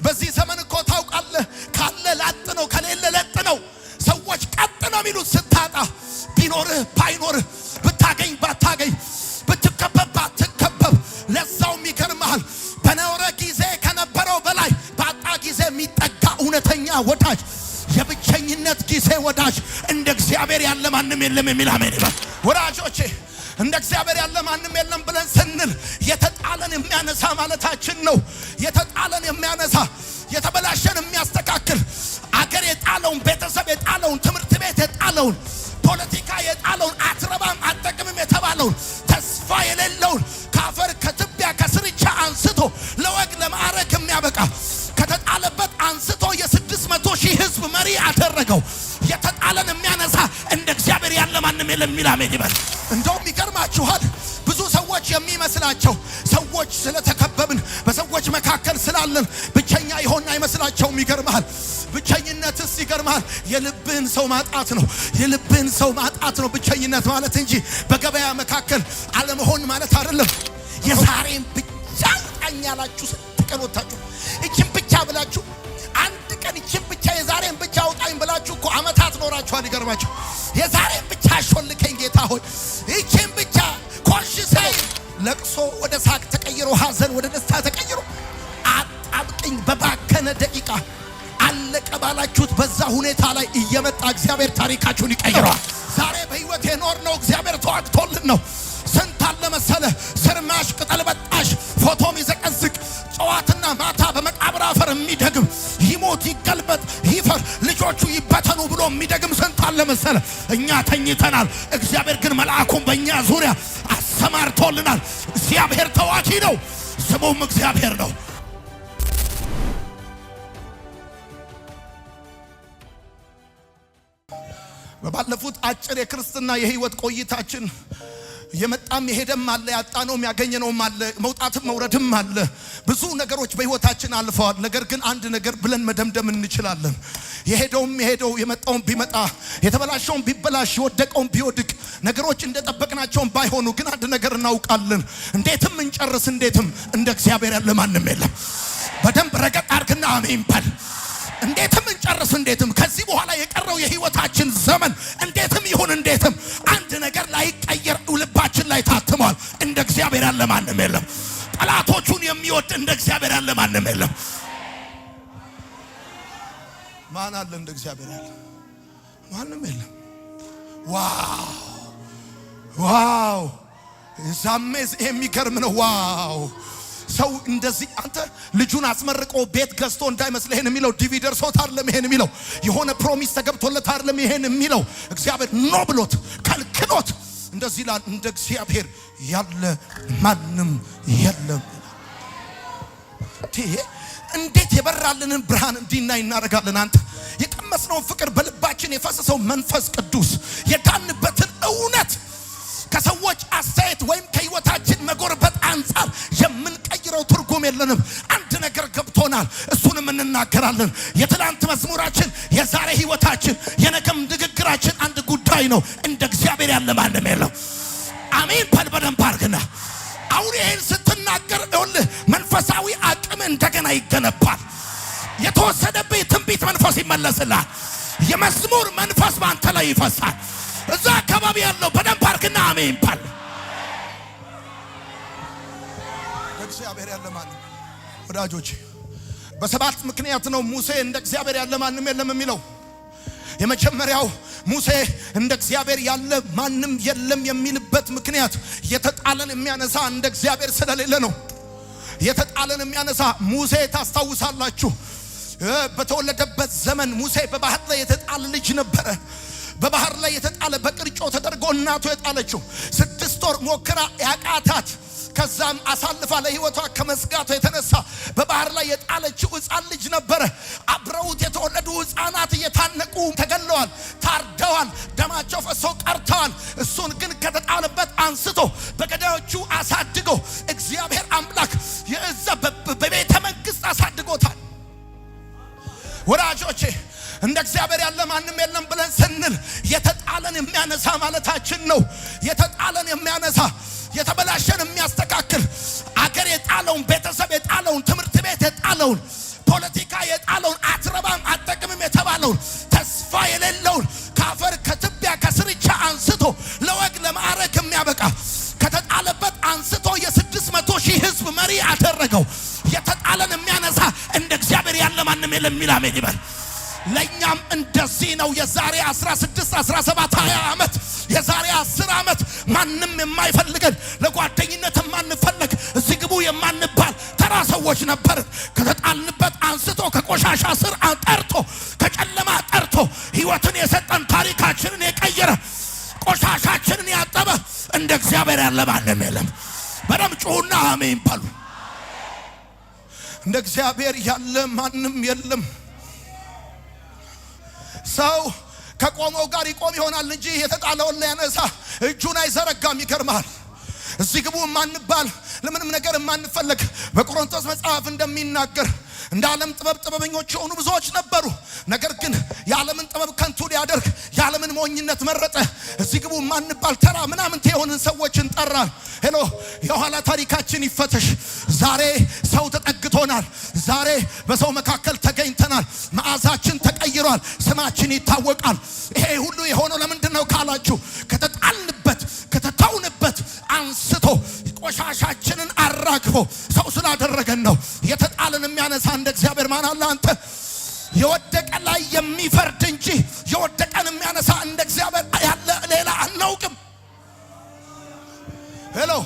በዚህ ዘመን እኮ ታውቃለህ፣ ካለ ላጥ ነው፣ ከሌለ ለጥ ነው። ሰዎች ቀጥ ነው የሚሉት ስታጣ፣ ቢኖርህ ባይኖርህ፣ ብታገኝ ባታገኝ፣ ብትከበብ ባትከበብ። ለዛውም ይገርምሃል፣ በኖረ ጊዜ ከነበረው በላይ ባጣ ጊዜ የሚጠጋ እውነተኛ ወዳጅ፣ የብቸኝነት ጊዜ ወዳጅ እንደ እግዚአብሔር ያለ ማንም የለም የሚል አሜን ይበል። ወዳጆቼ፣ እንደ እግዚአብሔር ያለ ማንም የለም ብለን ስንል የተጣለን የሚያነሳ ማለታችን ነው። የተጣለን የሚያነሳ፣ የተበላሸን የሚያስተካክል፣ አገር የጣለውን፣ ቤተሰብ የጣለውን፣ ትምህርት ቤት የጣለውን፣ ፖለቲካ የጣለውን፣ አትረባም አትጠቅምም የተባለውን፣ ተስፋ የሌለውን ከአፈር ከትቢያ ከስርቻ አንስቶ ለወግ ለማዕረግ የሚያበቃ፣ ከተጣለበት አንስቶ የ600,000 ሕዝብ መሪ አደረገው። የተጣለን የሚያነሳ እንደ እግዚአብሔር ያለ ማንም የለም የሚል አሜን ይበል። እንደውም ይገርማችኋል፣ ብዙ ሰዎች የሚመስላቸው ሰዎች ስለተከበብን፣ በሰዎች መካከል ስላለን ብቸኛ የሆን አይመስላቸውም። ይገርምሃል። ብቸኝነትስ ይገርምሃል፣ የልብህን ሰው ማጣት ነው። የልብህን ሰው ማጣት ነው ብቸኝነት ማለት እንጂ በገበያ መካከል አለመሆን ማለት አይደለም። የዛሬን ብቻ አውጣኝ ያላችሁ ስንት ቀን ወጥታችሁ፣ እችን ብቻ ብላችሁ አንድ ቀን፣ እችን ብቻ፣ የዛሬን ብቻ አውጣኝ ብላችሁ እኮ አመታት ኖራችኋል። ይገርማችሁ፣ የዛሬን ብቻ አሾልከኝ ጌታ ሆይ፣ ይችን ብቻ ኮሽ ሳይ ለቅሶ ወደ ሳቅ ተቀይሮ፣ ሐዘን ወደ ደስታ ተቀይሮ፣ አጣብቅኝ በባከነ ደቂቃ አለቀ ባላችሁት በዛ ሁኔታ ላይ እየመጣ እግዚአብሔር ታሪካችሁን ይቀይረዋል። ዛሬ በህይወት የኖርነው እግዚአብሔር ተዋግቶልን ነው። ስንት አለ መሰለ ስርማሽ ቅጠል በጣሽ ፎቶም ይዘቀዝቅ፣ ጠዋትና ማታ በመቃብር አፈር የሚደግም፣ ይሞት ይገልበጥ ይፈር ልጆቹ ይበተኑ ብሎ የሚደግም ስንት አለ መሰለ። እኛ ተኝተናል። እግዚአብሔር ግን መልአኩን በእኛ ዙሪያ አሰማርቶልናል። እግዚአብሔር ተዋጊ ነው፣ ስሙም እግዚአብሔር ነው። ባለፉት አጭር የክርስትና የህይወት ቆይታችን የመጣም የሄደም አለ፣ ያጣነውም ያገኘነውም አለ፣ መውጣትም መውረድም አለ። ብዙ ነገሮች በህይወታችን አልፈዋል። ነገር ግን አንድ ነገር ብለን መደምደም እንችላለን። የሄደውም የሄደው፣ የመጣውም ቢመጣ፣ የተበላሸውም ቢበላሽ፣ የወደቀውም ቢወድቅ፣ ነገሮች እንደጠበቅናቸውም ባይሆኑ ግን አንድ ነገር እናውቃለን። እንዴትም እንጨርስ፣ እንዴትም እንደ እግዚአብሔር ያለ ማንም የለም። በደንብ ረገጥ አድርግና አሜን በል። እንዴትም እንጨርስ፣ እንዴትም ከዚህ በኋላ የቀረው የህይወታችን ዘመን እንዴትም ይሁን እንዴትም አንድ ነገር ላይቀየር ልባችን ላይ ታትሟል። እንደ እግዚአብሔር ያለ ማንም የለም። ጠላቶቹን የሚወድ እንደ እግዚአብሔር ያለ ማንም የለም። ማን አለ እንደ እግዚአብሔር ያለ? ማንም የለም። Wow, wow! ዛሜዝ የሚገርም ነው። Wow! ሰው እንደዚህ አንተ ልጁን አስመርቆ ቤት ገዝቶ እንዳይመስልህ ይሄን የሚለው። DV ደርሶት አይደለም ይሄን የሚለው። የሆነ promise ተገብቶለት አይደለም ይሄን የሚለው። እግዚአብሔር no ብሎት ከልክሎት እንደዚህ ይላል፣ እንደ እግዚአብሔር ያለ ማንም የለም። እንዴት የበራልንን ብርሃን እንዲናይ እናደርጋለን? አንተ የቀመስነውን ፍቅር፣ በልባችን የፈሰሰው መንፈስ ቅዱስ፣ የዳንበትን እውነት ከሰዎች አስተያየት ወይም ከህይወታችን መጎርበጥ አንጻር የምንቀይረው ትርጉም የለንም። አንድ ነገር ገብቶናል፣ እሱንም እንናገራለን። የትላንት መዝሙራችን፣ የዛሬ ህይወታችን፣ የነገም ንግግራችን አንድ ጉዳይ ነው። እንደ እግዚአብሔር ያለ ማንም የለም። አሜን በል በደንብ አድርግና። አሁን ይህን ስትናገር ይኸውልህ መንፈሳዊ አቅም እንደገና ይገነባል። የተወሰደብህ የትንቢት መንፈስ ይመለስልሃል። የመዝሙር መንፈስ በአንተ ላይ ይፈሳል። እዛ አካባቢ ያለው በደንብ አድርግና አሜን በል። እግዚአብሔር ያለ ማንም፣ ወዳጆች፣ በሰባት ምክንያት ነው ሙሴ እንደ እግዚአብሔር ያለ ማንም የለም የሚለው። የመጀመሪያው ሙሴ እንደ እግዚአብሔር ያለ ማንም የለም የሚልበት ምክንያት የተጣለን የሚያነሳ እንደ እግዚአብሔር ስለሌለ ነው። የተጣለን የሚያነሳ። ሙሴ ታስታውሳላችሁ፣ በተወለደበት ዘመን ሙሴ በባህር ላይ የተጣለ ልጅ ነበረ። በባህር ላይ የተጣለ፣ በቅርጮ ተደርጎ እናቱ የጣለችው፣ 6 ወር ሞክራ ያቃታት፣ ከዛም አሳልፋ ለሕይወቷ ከመስጋቷ የተነሳ በባህር ላይ የጣለችው ሕፃን ልጅ ነበረ። አብረውት የተወለዱ ሕፃናት እየታነቁ ተገለዋል፣ ታርደዋል፣ ደማቸው ፈሶ ቀርተዋል። እሱን ግን ከተጣለበት አንስቶ በገዳዮቹ አሳድጎ እግዚአብሔር አምላክ የእዛ በቤተ መንግስት አሳድጎታል። ወዳጆቼ፣ እንደ እግዚአብሔር ያለ ማንም የለም ብለን ስንል የተጣለን የሚያነሳ ማለታችን ነው። የተጣለን የሚያነሳ፣ የተበላሸን የሚያስተካክል፣ አገር የጣለውን፣ ቤተሰብ የጣለውን፣ ትምህርት ቤት የጣለውን፣ ፖለቲካ ፖለቲካ የጣለውን፣ አትረባም አትጠቅምም የተባለውን፣ ተስፋ የሌለውን ከአፈር ከትቢያ ከስርቻ አንስቶ ለወግ ለማዕረግ የሚያበቃ፣ ከተጣለበት አንስቶ የ600,000 ሕዝብ መሪ አደረገው። የተጣለን የሚያነሳ እንደ እግዚአብሔር ያለ ማንም የለም የሚል አሜን ይበል። ለእኛም እንደዚህ ነው። የዛሬ 16፣ 17፣ 20 ዓመት፣ የዛሬ 10 ዓመት ማንም የማይፈልገን፣ ለጓደኝነት የማንፈለግ፣ እዚህ ግቡ የማንባል ተራ ሰዎች ነበር። ከተጣልንበት አንስቶ፣ ከቆሻሻ ስር ጠርቶ፣ ከጨለማ ጠርቶ ሕይወትን የሰጠን፣ ታሪካችንን የቀየረ፣ ቆሻሻችንን ያጠበ እንደ እግዚአብሔር ያለ ማንም የለም። በደም ጩሁና አሜን በሉ። እንደ እግዚአብሔር ያለ ማንም የለም። ሰው ከቆመው ጋር ይቆም ይሆናል እንጂ የተጣለውን ሊያነሳ እጁን አይዘረጋም። ይገርማል። እዚህ ግቡ የማንባል፣ ለምንም ነገር የማንፈለግ፣ በቆሮንቶስ መጽሐፍ እንደሚናገር እንደ ዓለም ጥበብ ጥበበኞች የሆኑ ብዙዎች ነበሩ። ነገር ግን የዓለምን ጥበብ ከንቱ ሊያደርግ የዓለምን ሞኝነት መረጠ። እዚህ ግቡ የማንባል ተራ ምናምንቴ የሆንን ሰዎችን ጠራ። Hello፣ የኋላ ታሪካችን ይፈተሽ። ዛሬ ሰው ተጠግቶናል። ዛሬ በሰው መካከል ተገኝተናል። መዓዛችን ተቀይሯል። ስማችን ይታወቃል። ይሄ ሁሉ የሆነው ለምንድን ነው ካላችሁ፣ ከተጣልንበት ከተተውንበት አንስቶ ቆሻሻችንን አራግፎ ሰው ስላደረገን ነው። የተጣለን የሚያነሳ እንደ እግዚአብሔር ማን አለ? አንተ የወደቀ ላይ የሚፈርድ እንጂ የወደቀን የሚያነሳ እንደ እግዚአብሔር ያለ ሌላ አናውቅም። Hello፣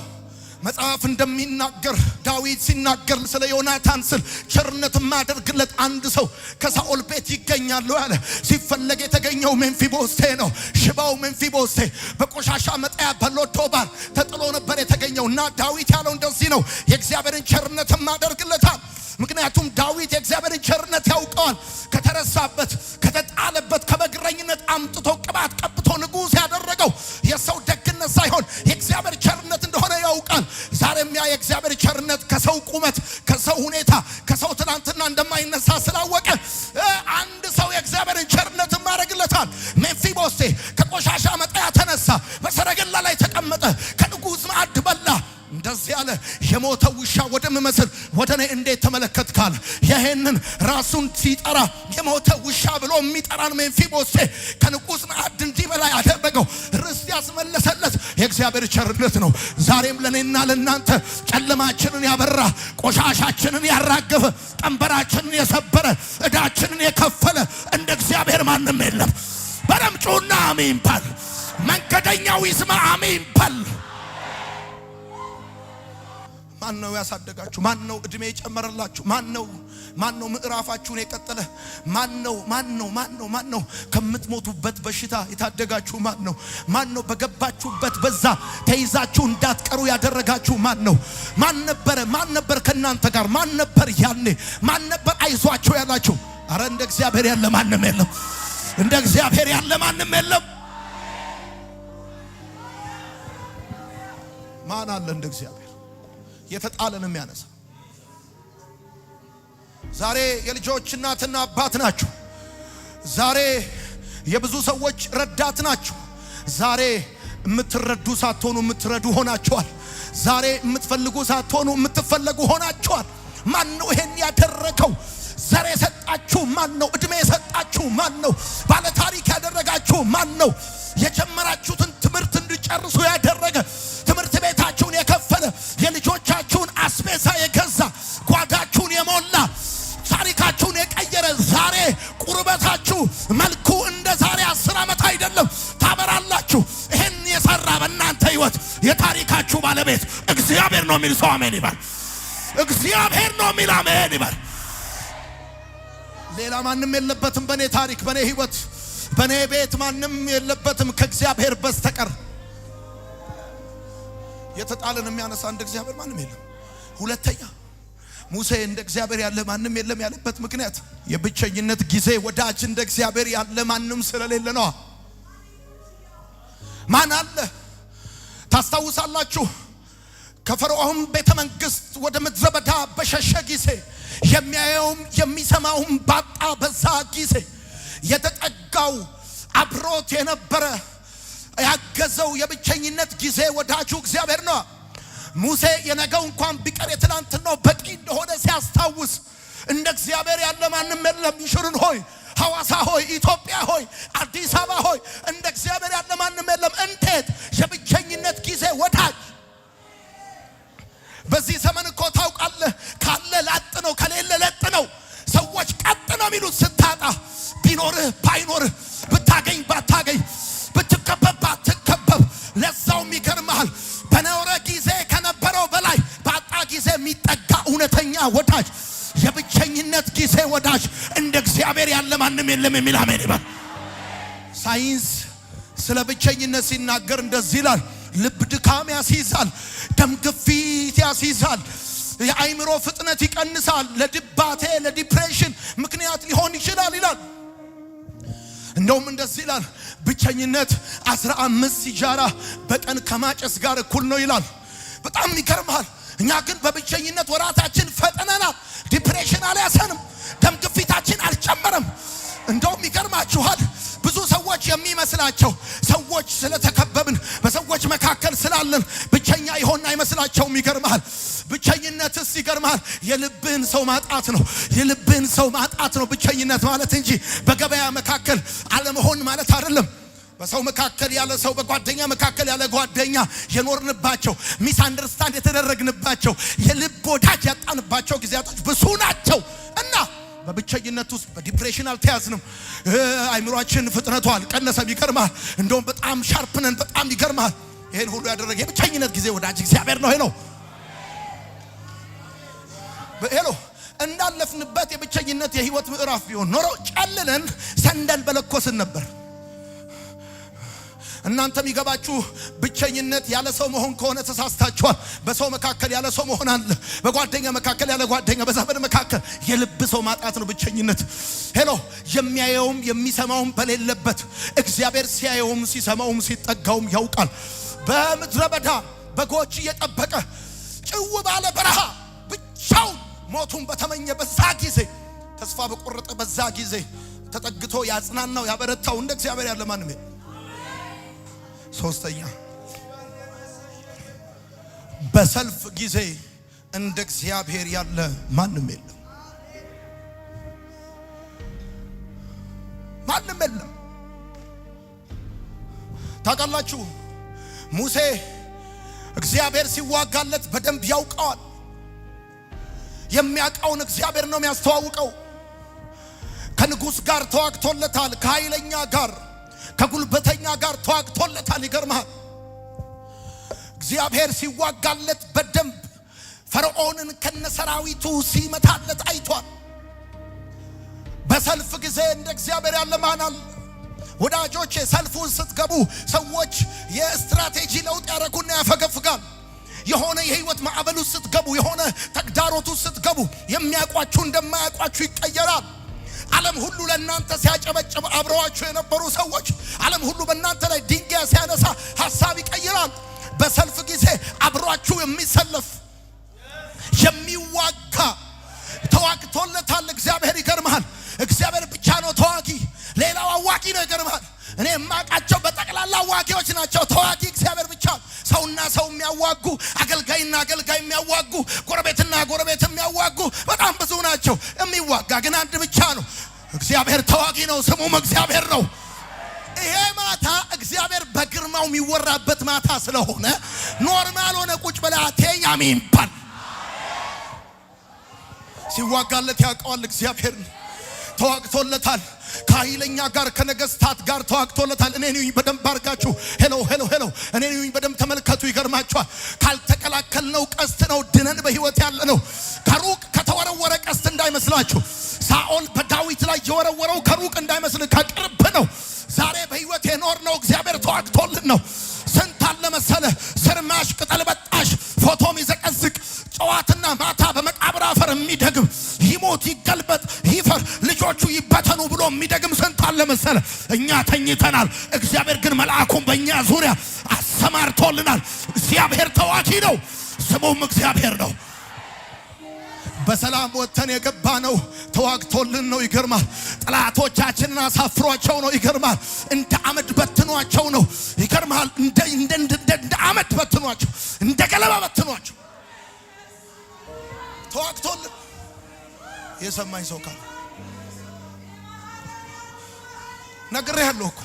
መጽሐፍ እንደሚናገር፣ ዳዊት ሲናገር ስለ ዮናታን ስል ቸርነት የማደርግለት አንድ ሰው ከሳኦል ቤት ይገኛል አለ። ሲፈለግ የተገኘው ሜምፊቦስቴ ነው። ሽባው ሜምፊቦስቴ በቆሻሻ መጣያ በሎዶባር ተጥሎ ነበር የተገኘው እና ዳዊት ያለው እንደዚህ ነው፣ የእግዚአብሔርን ቸርነት የማደርግለታል። ምክንያቱም ዳዊት የእግዚአብሔርን ቸርነት ያውቀዋል። ከተረሳበት፣ ከተጣለበት ከበግረኝነት አምጥቶ ቅባት ቀብቶ ንጉሥ ያደረገው የሰው ደግነት ሳይሆን የእግዚአብሔር ቸርነት እንደሆነ ያውቃል። ዛሬም ያ የእግዚአብሔር ቸርነት ከሰው ቁመት፣ ከሰው ሁኔታ፣ ከሰው ትናንትና እንደማይነሳ ስላወቀ አንድ ሰው የእግዚአብሔርን ቸርነት ማድረግለታል። ሜምፊቦስቴ ከቆሻሻ መጣያ ተነሳ፣ በሰረገላ ላይ ተቀመጠ፣ ከንጉሥ ማዕድ በላ። እንደዚህ አለ፣ የሞተ ውሻ ወደምመስል ወደ እኔ እንዴት ተመለከትካል? ይሄንን ራሱን ሲጠራ የሞተ ውሻ ብሎ የሚጠራን ሜምፊቦስቴ ከንጉሥ ማዕድ እንዲበላ ያደረገው፣ ርስት ያስመለሰለት የእግዚአብሔር ቸርነት ነው። ዛሬም ለእኔና ለእናንተ ጨለማችንን ያበራ፣ ቆሻሻችንን ያራገፈ፣ ቀንበራችንን የሰበረ፣ ዕዳችንን የከፈለ እንደ እግዚአብሔር ማንም የለም። በደም ጩና አሜን በል። መንገደኛው ይስማ፣ አሜን በል። ማን ነው ያሳደጋችሁ? ማን ነው እድሜ የጨመረላችሁ? ማን ነው? ማን ነው ምዕራፋችሁን የቀጠለ? ማን ነው? ማን ነው? ማን ነው? ማን ነው ከምትሞቱበት በሽታ የታደጋችሁ? ማን ነው? ማን ነው በገባችሁበት በዛ ተይዛችሁ እንዳትቀሩ ያደረጋችሁ? ማን ነው? ማን ነበረ? ማን ነበር ከእናንተ ጋር? ማን ነበር ያኔ? ማን ነበር አይዟችሁ ያላችሁ? አረ እንደ እግዚአብሔር ያለ ማንም የለም። እንደ እግዚአብሔር ያለ ማንም የለም። ማን አለ እንደ እግዚአብሔር የተጣለን የሚያነሳ? ዛሬ የልጆች እናትና አባት ናችሁ። ዛሬ የብዙ ሰዎች ረዳት ናችሁ። ዛሬ የምትረዱ ሳትሆኑ የምትረዱ ሆናችኋል። ዛሬ የምትፈልጉ ሳትሆኑ የምትፈለጉ ሆናችኋል። ማን ነው ይሄን ያደረገው? ዘር የሰጣችሁ ማን ነው? እድሜ የሰጣችሁ ማን ነው? ባለ ታሪክ ያደረጋችሁ ማን ነው? የጀመራችሁትን ትምህርት እንዲጨርሱ ያደረገ፣ ትምህርት ቤታችሁን የከፈለ፣ የልጆቻችሁን አስቤዛ የገዛ፣ ጓዳችሁን የሞላ፣ ታሪካችሁን የቀየረ፣ ዛሬ ቁርበታችሁ መልኩ እንደ ዛሬ 10 ዓመት አይደለም፣ ታበራላችሁ። ይሄን የሰራ በእናንተ ህይወት የታሪካችሁ ባለቤት እግዚአብሔር ነው የሚል ሰው አሜን ይበል። እግዚአብሔር ነው የሚል አሜን ይበል። ሌላ ማንም የለበትም። በእኔ ታሪክ፣ በእኔ ህይወት፣ በእኔ ቤት ማንም የለበትም ከእግዚአብሔር በስተቀር። የተጣለን የሚያነሳ እንደ እግዚአብሔር ማንም የለም። ሁለተኛ፣ ሙሴ እንደ እግዚአብሔር ያለ ማንም የለም ያለበት ምክንያት የብቸኝነት ጊዜ ወዳጅ እንደ እግዚአብሔር ያለ ማንም ስለሌለ ነዋ። ማን አለ? ታስታውሳላችሁ? ከፈርዖን ቤተ መንግስት ወደ ምድረ በዳ በሸሸ ጊዜ፣ የሚያየውም የሚሰማውም ባጣ በዛ ጊዜ የተጠጋው፣ አብሮት የነበረ፣ ያገዘው የብቸኝነት ጊዜ ወዳጁ እግዚአብሔር ነው። ሙሴ የነገው እንኳን ቢቀር የትናንትናው በቂ እንደሆነ ሲያስታውስ እንደ እግዚአብሔር ያለ ማንም የለም። ይሹሩን ሆይ፣ ሐዋሳ ሆይ፣ ኢትዮጵያ ሆይ፣ አዲስ አበባ ሆይ፣ እንደ እግዚአብሔር ያለ ማንም የለም። እንዴት የብቸኝነት ጊዜ ወዳጅ። በዚህ ዘመን እኮ ታውቃለህ፣ ካለ ላጥ ነው፣ ከሌለ ለጥ ነው። ሰዎች ቀጥ ነው የሚሉት ስታጣ፣ ቢኖርህ ባይኖርህ፣ ብታገኝ ባታገኝ፣ ብትከበብ ባትከበብ። ለዛውም ይገርምሃል፣ በኖረ ጊዜ ከነበረው በላይ ባጣ ጊዜ የሚጠጋ እውነተኛ ወዳጅ፣ የብቸኝነት ጊዜ ወዳጅ፣ እንደ እግዚአብሔር ያለ ማንም የለም የሚል አሜን ይበል። ሳይንስ ስለ ብቸኝነት ሲናገር እንደዚህ ይላል። ልብ ድካም ያስይዛል፣ ደም ግፊት ያስይዛል፣ የአይምሮ ፍጥነት ይቀንሳል፣ ለድባቴ ለ depression ምክንያት ሊሆን ይችላል ይላል። እንደውም እንደዚህ ይላል፣ ብቸኝነት 15 ሲጃራ በቀን ከማጨስ ጋር እኩል ነው ይላል። በጣም ይገርምሃል። እኛ ግን በብቸኝነት ወራታችን ፈጥነናል። Depression አልያዘንም። ደም ግፊታችን አልጨመረም። እንደውም ይገርማችኋል፣ ብዙ ሰዎች የሚመስላቸው ሰዎች ስለተከበብን፣ በሰዎች መካከል ስላለን ብቸኛ ይሆን አይመስላቸውም። ይገርምሃል። ብቸኝነትስ ይገርምሃል የልብህን ሰው ማጣት ነው። የልብህን ሰው ማጣት ነው ብቸኝነት ማለት እንጂ በገበያ መካከል አለመሆን ማለት አይደለም። በሰው መካከል ያለ ሰው፣ በጓደኛ መካከል ያለ ጓደኛ የኖርንባቸው፣ misunderstand የተደረግንባቸው፣ የልብ ወዳጅ ያጣንባቸው ጊዜያቶች ብዙ ናቸው እና በብቸኝነት ውስጥ በ depression አልተያዝንም። አይምሯችን ፍጥነቱ አልቀነሰም። ይገርማል። እንደውም በጣም sharp ነን። በጣም ይገርማል። ይሄን ሁሉ ያደረገ የብቸኝነት ጊዜ ወዳጅ እግዚአብሔር ነው። Hello፣ hello፣ እንዳለፍንበት የብቸኝነት የህይወት ምዕራፍ ቢሆን ኖሮ ጨልለን ሰንደል በለኮስን ነበር። እናንተም ይገባችሁ ብቸኝነት ያለ ሰው መሆን ከሆነ ተሳስታችኋል። በሰው መካከል ያለ ሰው መሆን አለ። በጓደኛ መካከል ያለ ጓደኛ፣ በዘመድ መካከል የልብ ሰው ማጣት ነው ብቸኝነት። Hello፣ የሚያየውም የሚሰማውም በሌለበት እግዚአብሔር ሲያየውም ሲሰማውም ሲጠጋውም ያውቃል። በምድረ በዳ በጎች እየጠበቀ፣ ጭው ባለ በረሃ ብቻውን ሞቱን በተመኘ በዛ ጊዜ፣ ተስፋ በቆረጠ በዛ ጊዜ ተጠግቶ ያጽናናው፣ ያበረታው እንደ እግዚአብሔር ያለ ማንም። ሶስተኛ፣ በሰልፍ ጊዜ እንደ እግዚአብሔር ያለ ማንም የለም። ማንም የለም። ታውቃላችሁ፣ ሙሴ እግዚአብሔር ሲዋጋለት በደንብ ያውቀዋል። የሚያውቀውን እግዚአብሔር ነው የሚያስተዋውቀው። ከንጉሥ ጋር ተዋግቶለታል። ከኃይለኛ ጋር፣ ከጉልበተኛ ጋር ተዋግቶለታል። ይገርምሃል። እግዚአብሔር ሲዋጋለት በደንብ ፈርዖንን ከነሰራዊቱ ሲመታለት አይቷል። በሰልፍ ጊዜ እንደ እግዚአብሔር ያለ ማን አለ? ወዳጆቼ፣ ሰልፉን ስትገቡ ሰዎች የስትራቴጂ ለውጥ ያደረጉና ያፈገፍጋል። የሆነ የህይወት ማዕበሉ ስትገቡ፣ የሆነ ተግዳሮቱ ስትገቡ የሚያውቋችሁ እንደማያውቋችሁ ይቀየራል። ዓለም ሁሉ ለእናንተ ሲያጨበጭብ አብረዋችሁ የነበሩ ሰዎች ዓለም ሁሉ በእናንተ ላይ ድንጋይ ሲያነሳ ሐሳብ ይቀይራል። በሰልፍ ጊዜ አብሯችሁ የሚሰለፍ፣ የሚዋጋ፣ ተዋግቶለታል። እግዚአብሔር ይገርምሃል። እግዚአብሔር ብቻ ነው ተዋጊ፣ ሌላው አዋጊ ነው። ይገርምሃል። እኔ የማውቃቸው በጠቅላላ አዋጊዎች ናቸው። ተዋጊ እግዚአብሔር ብቻ። ሰውና ሰው የሚያዋጉ፣ አገልጋይና አገልጋይ የሚያዋጉ፣ ጎረቤትና ጎረቤት የሚያዋጉ በጣም ብዙ ናቸው። የሚዋጋ ግን አንድ ብቻ ነው። እግዚአብሔር ተዋጊ ነው። ስሙም እግዚአብሔር ነው። ይሄ ማታ እግዚአብሔር በግርማው የሚወራበት ማታ ስለሆነ normal ሆነ ቁጭ ብለህ አቴኛም ይባል። ሲዋጋለት ያውቀዋል። እግዚአብሔር ተዋግቶለታል። ከኃይለኛ ጋር፣ ከነገስታት ጋር ተዋግቶለታል። እኔን እዩኝ በደንብ አድርጋችሁ። Hello፣ hello፣ hello፣ እኔን እዩኝ በደንብ ተመልከቱ። ይገርማችኋል። ካልተቀላከልነው ቀስት ነው ድነን በህይወት ያለ ነው። ከሩቅ ከተወረወረ ቀስት እንዳይመስላችሁ። ሳኦል በዳዊት ላይ የወረወረው ከሩቅ እንዳይመስል ከቅርብ ነው። ዛሬ በህይወት የኖርነው እግዚአብሔር ተዋግቶልን ነው። ስንት አለ መሰለ ስርማሽ፣ ቅጠል በጣሽ፣ ፎቶ የሚዘቀዝቅ፣ ጠዋትና ማታ በመቃብር አፈር የሚደግም፣ ይሞት፣ ይገልበጥ፣ ይፈር፣ ልጆቹ ይበተኑ ብሎ የሚደግም ስንት አለ መሰለ። እኛ ተኝተናል። እግዚአብሔር ግን መልአኩን በእኛ ዙሪያ አሰማርቶልናል። እግዚአብሔር ተዋጊ ነው። ስሙም እግዚአብሔር ነው። በሰላም ወጥተን የገባ ነው ተዋግቶልን ነው። ይገርማል። ጠላቶቻችንን አሳፍሯቸው ነው። ይገርማል። እንደ አመድ በትኗቸው ነው። ይገርማል። እንደ አመድ በትኗቸው፣ እንደ ገለባ በትኗቸው ተዋግቶልን። የሰማኝ ሰው ካለ ነግሬሃለሁ እኮ።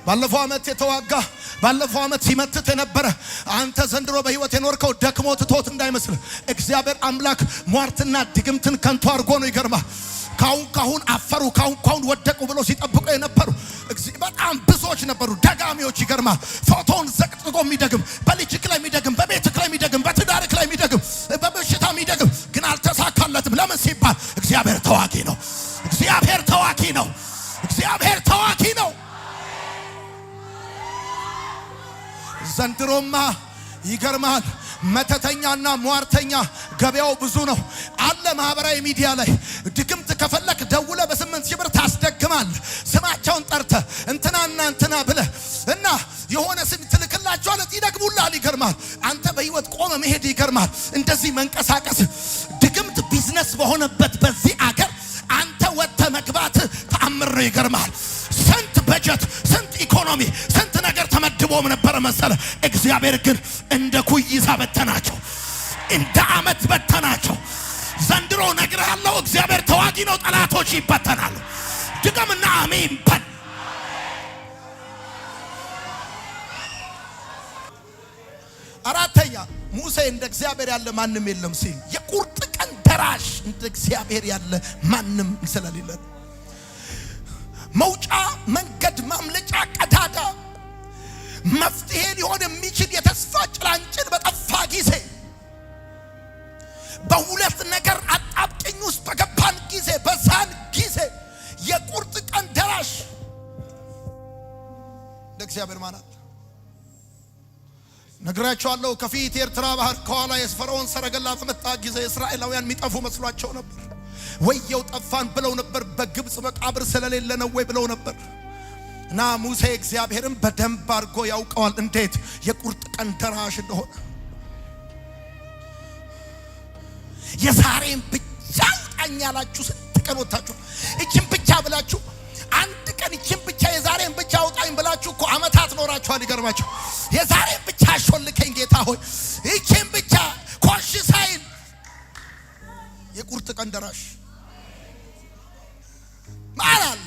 ባለፈው ዓመት የተዋጋ፣ ባለፈው ዓመት ሲመትት የነበረ አንተ ዘንድሮ በህይወት የኖርከው ደክሞ ትቶት እንዳይመስል። እግዚአብሔር አምላክ ሟርትና ድግምትን ከንቱ አድርጎ ነው። ይገርማል። ካሁን ካሁን አፈሩ፣ ካሁን ካሁን ወደቁ ብሎ ሲጠብቁ የነበሩ በጣም ብዙዎች ነበሩ፣ ደጋሚዎች። ይገርማል። ፎቶውን ዘቅዝቆ የሚደግም፣ በልጅክ ላይ የሚደግም፣ በቤትክ ላይ የሚደግም፣ በትዳርክ ላይ የሚደግም፣ በበሽታ የሚደግም ግን አልተሳካለትም። ለምን ሲባል እግዚአብሔር ተዋጊ ነው። እግዚአብሔር ተዋጊ ነው። እግዚአብሔር ተዋጊ ነው። ዘንድሮማ ይገርማል። መተተኛና ሟርተኛ ገበያው ብዙ ነው አለ። ማህበራዊ ሚዲያ ላይ ድግምት ከፈለክ ደውለ በ8,000 ብር ታስደግማል። ስማቸውን ጠርተ እንትናና እንትና ብለ እና የሆነ ስም ትልክላቸዋል፣ ይደግሙልሃል። ይገርማል። አንተ በህይወት ቆመ መሄድ ይገርማል። እንደዚህ መንቀሳቀስ ድግምት ቢዝነስ በሆነበት በዚህ አገር አንተ ወጥተ መግባት ተአምር ነው። ይገርማል። ስንት በጀት፣ ስንት ኢኮኖሚ፣ ስንት ነገር ተመድቦም ነበረ መሰለ። እግዚአብሔር ግን እንደ ኩይሳ በተናቸው፣ እንደ አመት በተናቸው። ዘንድሮ እነግርሃለሁ፣ እግዚአብሔር ተዋጊ ነው። ጠላቶች ይበተናሉ። ድገምና አሜን በል። አራተኛ፣ ሙሴ እንደ እግዚአብሔር ያለ ማንም የለም ሲል የቁርጥ ቀን ደራሽ እንደ እግዚአብሔር ያለ ማንም ስለሌለ ነው። መውጫ መንገድ፣ ማምለጫ ቀዳዳ፣ መፍትሄ ሊሆን የሚችል የተስፋ ጭላንጭል በጠፋ ጊዜ፣ በሁለት ነገር አጣብቂኝ ውስጥ በገባን ጊዜ፣ በዛን ጊዜ የቁርጥ ቀን ደራሽ እንደ እግዚአብሔር ማን አለ? ነግራቸዋለሁ። ከፊት የኤርትራ ባህር፣ ከኋላ የፈርዖን ሰረገላ በመጣ ጊዜ እስራኤላውያን የሚጠፉ መስሏቸው ነበር። ወየው ጠፋን ብለው ነበር። በግብፅ መቃብር ስለሌለ ነው ወይ ብለው ነበር። እና ሙሴ እግዚአብሔርን በደንብ አድርጎ ያውቀዋል፣ እንዴት የቁርጥ ቀን ደራሽ እንደሆነ። የዛሬን ብቻ አውጣኝ ያላችሁ ስንት ቀን ወጥታችሁ፣ እችን ብቻ ብላችሁ አንድ ቀን እችን ብቻ፣ የዛሬን ብቻ አውጣኝ ብላችሁ እኮ አመታት ኖራችኋል። ይገርማችሁ። የዛሬን ብቻ አሾልከኝ ጌታ ሆይ፣ እችን ብቻ ኮሽ ሳይል የቁርጥ ቀን ደራሽ ማን አለ?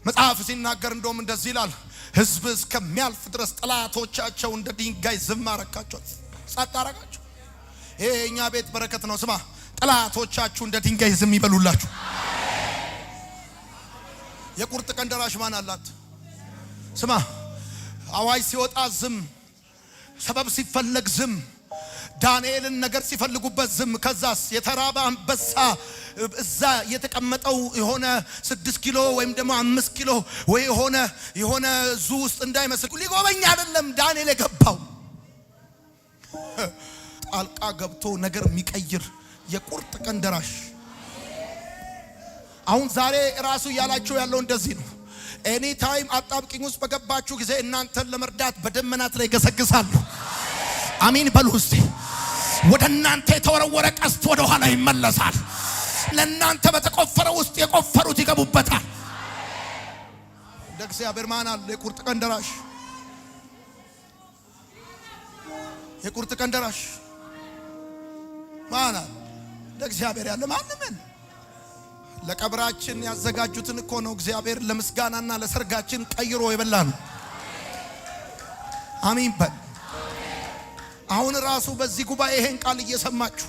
መጽሐፍ ሲናገር እንደውም እንደዚህ ይላል፣ ሕዝብ እስከሚያልፍ ድረስ ጠላቶቻቸው እንደ ድንጋይ ዝም አረካቸው፣ ጸጥ አረጋቸው። ይሄ የእኛ ቤት በረከት ነው። ስማ፣ ጠላቶቻችሁ እንደ ድንጋይ ዝም ይበሉላችሁ። የቁርጥ ቀን ደራሽ ማን አላት? ስማ፣ አዋጅ ሲወጣ ዝም፣ ሰበብ ሲፈለግ ዝም፣ ዳንኤልን ነገር ሲፈልጉበት ዝም። ከዛስ የተራበ አንበሳ እዛ የተቀመጠው የሆነ 6 ኪሎ ወይም ደግሞ 5 ኪሎ ወይ የሆነ zoo ውስጥ እንዳይመስል፣ ሊጎበኝ አይደለም ዳንኤል የገባው። ጣልቃ ገብቶ ነገር የሚቀይር የቁርጥ ቀን ደራሽ። አሁን ዛሬ ራሱ እያላችሁ ያለው እንደዚህ ነው። Any time አጣብቂኝ ውስጥ በገባችሁ ጊዜ እናንተን ለመርዳት በደመናት ላይ ይገሰግሳሉ። አሚን በሉ እስቲ። ወደ እናንተ የተወረወረ ቀስት ወደ ኋላ ይመለሳል። ለእናንተ በተቆፈረ ውስጥ የቆፈሩት ይገቡበታል። እንደ እግዚአብሔር ማን አለ? የቁርጥ ቀን ደራሽ፣ የቁርጥ ቀን ደራሽ ማን አለ? እንደ እግዚአብሔር ያለ ማንም የለም። ለቀብራችን ያዘጋጁትን እኮ ነው እግዚአብሔር ለምስጋናና ለሰርጋችን ቀይሮ የበላ ነው። አሚን በል። አሁን ራሱ በዚህ ጉባኤ ይሄን ቃል እየሰማችሁ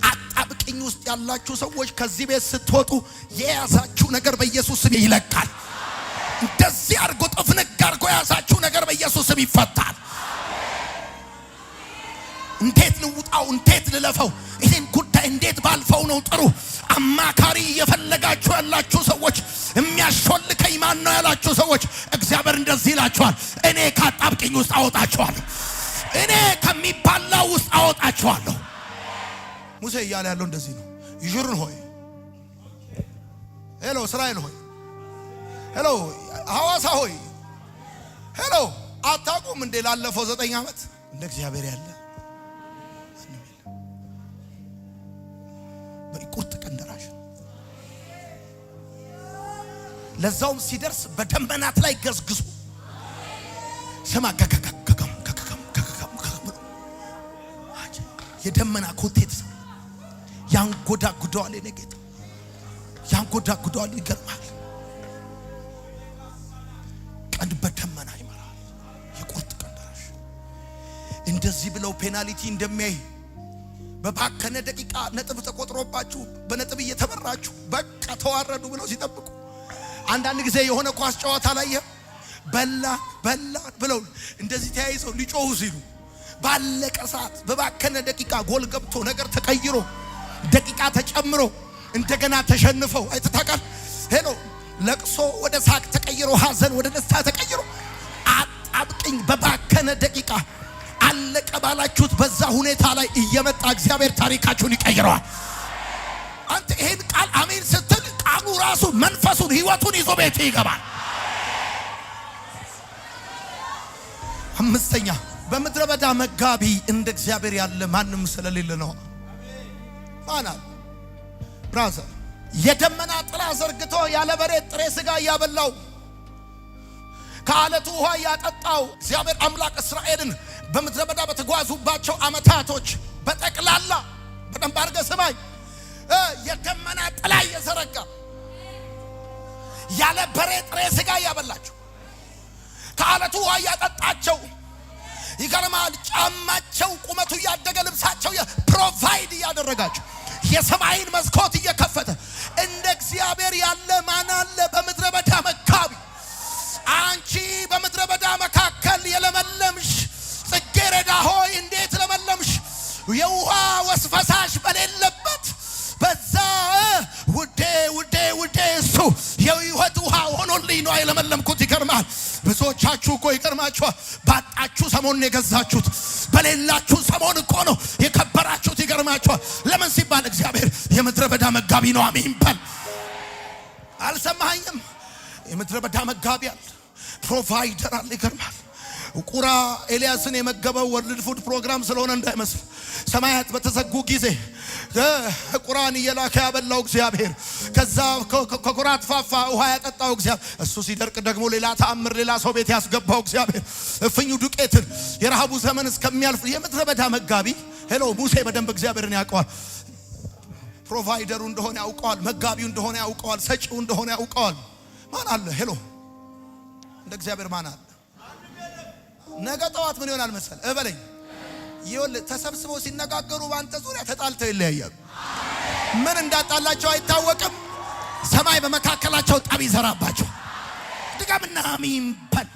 አጣብቂኝ ውስጥ ያላችሁ ሰዎች ከዚህ ቤት ስትወጡ የያዛችሁ ነገር በኢየሱስ ስም ይለቃል። እንደዚህ አድርጎ ጥፍንግ አድርጎ የያዛችሁ ነገር በኢየሱስ ስም ይፈታል። እንዴት ልውጣው? እንዴት ልለፈው? ይህን ጉዳይ እንዴት ባልፈው ነው ጥሩ? አማካሪ እየፈለጋችሁ ያላችሁ ሰዎች፣ የሚያሾልከኝ ማን ነው ያላችሁ ሰዎች፣ እግዚአብሔር እንደዚህ ይላችኋል፣ እኔ ከአጣብቂኝ ውስጥ አወጣችኋለሁ። እኔ ከሚባላው ውስጥ አወጣችኋለሁ። ሙሴ እያለ ያለው እንደዚህ ነው። ይሹሩን ሆይ፣ hello እስራኤል ሆይ፣ hello ሐዋሳ ሆይ፣ hello አታውቁም እንዴ? ላለፈው 9 ዓመት እንደ እግዚአብሔር ያለ ማንም የለም። በቁርጥ ቀን ደራሽ፣ ለዛውም ሲደርስ በደመናት ላይ ገዝግዞ፣ ስማ፣ ገገገም ገገም ገገም ገገም ብሎ የደመና ኮቴ ተሰማ። ያንጎዳጉደዋል። የኔ ጌታ ያንጎዳጉደዋል። ይገርማል። ቀን በደመና ይመራል። የቁርጥ ቀን ደራሽ እንደዚህ ብለው penalty እንደሚያይ በባከነ ደቂቃ ነጥብ ተቆጥሮባችሁ በነጥብ እየተመራችሁ በቃ ተዋረዱ ብለው ሲጠብቁ፣ አንዳንድ ጊዜ የሆነ ኳስ ጨዋታ ላይ በላ በላ ብለው እንደዚህ ተያይዘው ሊጮሁ ሲሉ፣ ባለቀ ሰዓት በባከነ ደቂቃ ጎል ገብቶ፣ ነገር ተቀይሮ፣ ደቂቃ ተጨምሮ እንደገና ተሸንፈው አይተህ ታውቃለህ? Hello፣ ለቅሶ ወደ ሳቅ ተቀይሮ፣ ሐዘን ወደ ደስታ ተቀይሮ፣ አጣብቅኝ በባከነ ደቂቃ አለቀ ባላችሁት በዛ ሁኔታ ላይ እየመጣ እግዚአብሔር ታሪካችሁን ይቀይረዋል። አንተ ይሄን ቃል አሜን ስትል ቃሉ ራሱ መንፈሱን ህይወቱን ይዞ ቤት ይገባል። አምስተኛ፣ በምድረ በዳ መጋቢ እንደ እግዚአብሔር ያለ ማንም ስለሌለ ነው። ማናል brother፣ የደመና ጥላ ዘርግቶ ያለ በሬ ጥሬ ስጋ እያበላው፣ ከአለቱ ውሃ እያጠጣው፣ እግዚአብሔር አምላክ እስራኤልን በምድረ በዳ በተጓዙባቸው ዓመታቶች በጠቅላላ፣ በደንብ አድርገህ ስማኝ፣ የደመና ጥላ እየዘረጋ፣ ያለ በሬ ጥሬ ስጋ እያበላቸው፣ ከአለቱ ውሃ እያጠጣቸው፣ ይገርማል። ጫማቸው ቁመቱ እያደገ፣ ልብሳቸው provide እያደረጋቸው፣ የሰማይን መስኮት እየከፈተ፣ እንደ እግዚአብሔር ያለ ማን አለ? በምድረ በዳ መጋቢ። አንቺ በምድረ በዳ መካከል የለመለምሽ ጽጌረዳ ሆይ እንዴት ለመለምሽ! የውሃ ወስፈሳሽ በሌለበት በዛ ውዴ ውዴ ውዴ እሱ የህይወት ውሃ ሆኖልኝ ነው የለመለምኩት። ይገርማል። ብዙዎቻችሁ እኮ ይገርማችኋል። ባጣችሁ ሰሞን የገዛችሁት፣ በሌላችሁ ሰሞን እኮ ነው የከበራችሁት። ይገርማችኋል። ለምን ሲባል እግዚአብሔር የምድረ በዳ መጋቢ ነው። አሜን በል። አልሰማኸኝም? የምድረ በዳ መጋቢ አለ፣ provider አለ። ይገርማል። ቁራ ኤልያስን የመገበው World Food Program ስለሆነ እንዳይመስል። ሰማያት በተዘጉ ጊዜ ቁራን እየላከ ያበላው እግዚአብሔር፣ ከዛ ከኩራት ፋፋ ውሃ ያጠጣው እግዚአብሔር፣ እሱ ሲደርቅ ደግሞ ሌላ ተአምር ሌላ ሰው ቤት ያስገባው እግዚአብሔር፣ እፍኙ ዱቄትን የረሃቡ ዘመን እስከሚያልፍ የምድረ በዳ መጋቢ። Hello፣ ሙሴ በደንብ እግዚአብሔርን ያውቀዋል። Provider ኡ እንደሆነ ያውቀዋል። መጋቢው እንደሆነ ያውቀዋል። ሰጪው እንደሆነ ያውቀዋል። ማን አለ? Hello፣ እንደ እግዚአብሔር ማን አለ? ነገ ጠዋት ምን ይሆናል መሰል እበለኝ። ይኸውልህ፣ ተሰብስበው ሲነጋገሩ በአንተ ዙሪያ ተጣልተው ይለያያሉ። ምን እንዳጣላቸው አይታወቅም። ሰማይ በመካከላቸው ጠብ ይዘራባቸው። ድገምና አሜን በል።